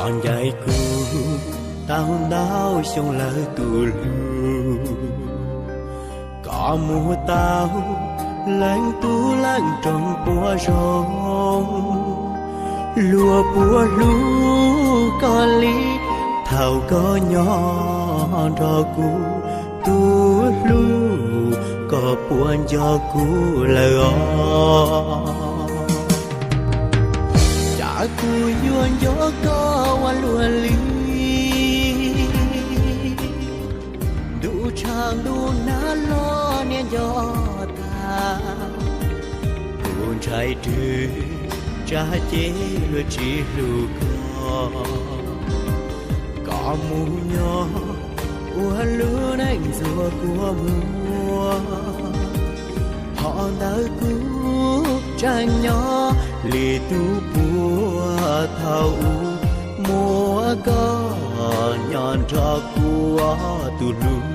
Ncaim kuv tau ntau xyoo lawm tus hlub, koj mus tau leej tub leej roog puas zoo. Luag puas hlub koj li thaum koj nyob nrog kuv, tus hlub koj puas nco kuv lawm os? Cas kuv yuav nco koj ua luaj li, ntuj tshav ntuj nag los niaj nco tag. Tus ntshai rwg tsa ces luag tsis hlub koj, koj mus nyob ua lub neej ntxuag kua muag. Qhov ntawd kuv tseem nyob li tus puag thaum ub, muaj koj nyob nrog kuv tus hlub.